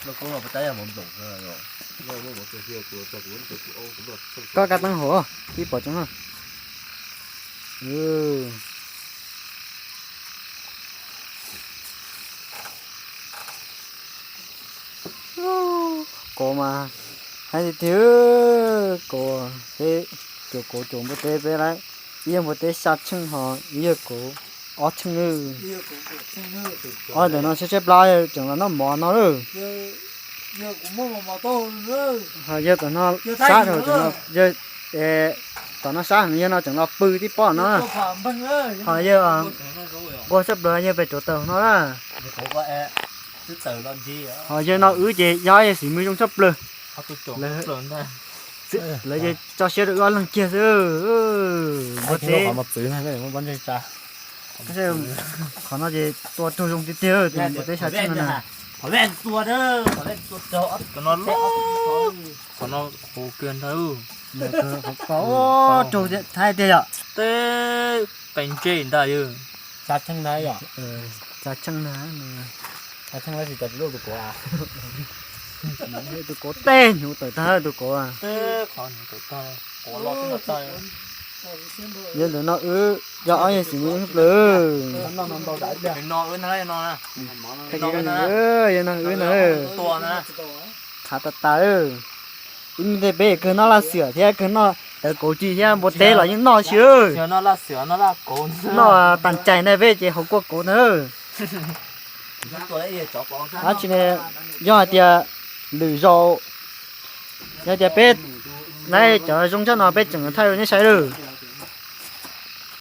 Koj kab teeb hauv, ib pom tseeb. Kauv mas, hais tiag tiag, kauv, peb cov kauv cov npua teb peb lawm, ib yawg npua teb xya tsheej ho ib yawg kauv ob tsheej lawm. Ob ntawm no tshaib tshaib plab tseem los noj mov no lawm. Ho yawg tom no sab, yawg tom no sab, yawg no tseem los pw tib pob no. Ho yawg nquag tshaj plaws yawg pem rauv taws no na. Ho yawg no wb ces yog yawg xim mws zoo tshaj plaws. Lawv ces tso siab rau wb ob leeg kiag xwb. Npua teb, qhov no ces tua raug zoo tiag tiag, tus npua teb xya tsheej no na. Qhov no qhuav kiag ntag. Qhov ko raug thiab tiag yom. Teb, qee ntsej ntag yawg. Xya tsheej ntag yom. Xya tsheej ntag. Xya tsheej tab sis cas tsis luaj tus kauv. Tus kauv tej hnyuv tawm tag tus kauv. Yawg ntawm no wb yog ob yawg xim mws zoo tshaj plaws. Yawg no wb na, khav tas tas. Ib me ntej peb kawg noj laj xwm thiab kawg noj tawv kauv ci thiab npua teb los yeej noj xwb. Noj tas cais ntag peb ces hauv kua kauv ntag. Dab tsi ne, yog hais tias lwm zaus, yog tias peb laib cov zoo tshaj no peb tseem thaij rau nej saib lawm.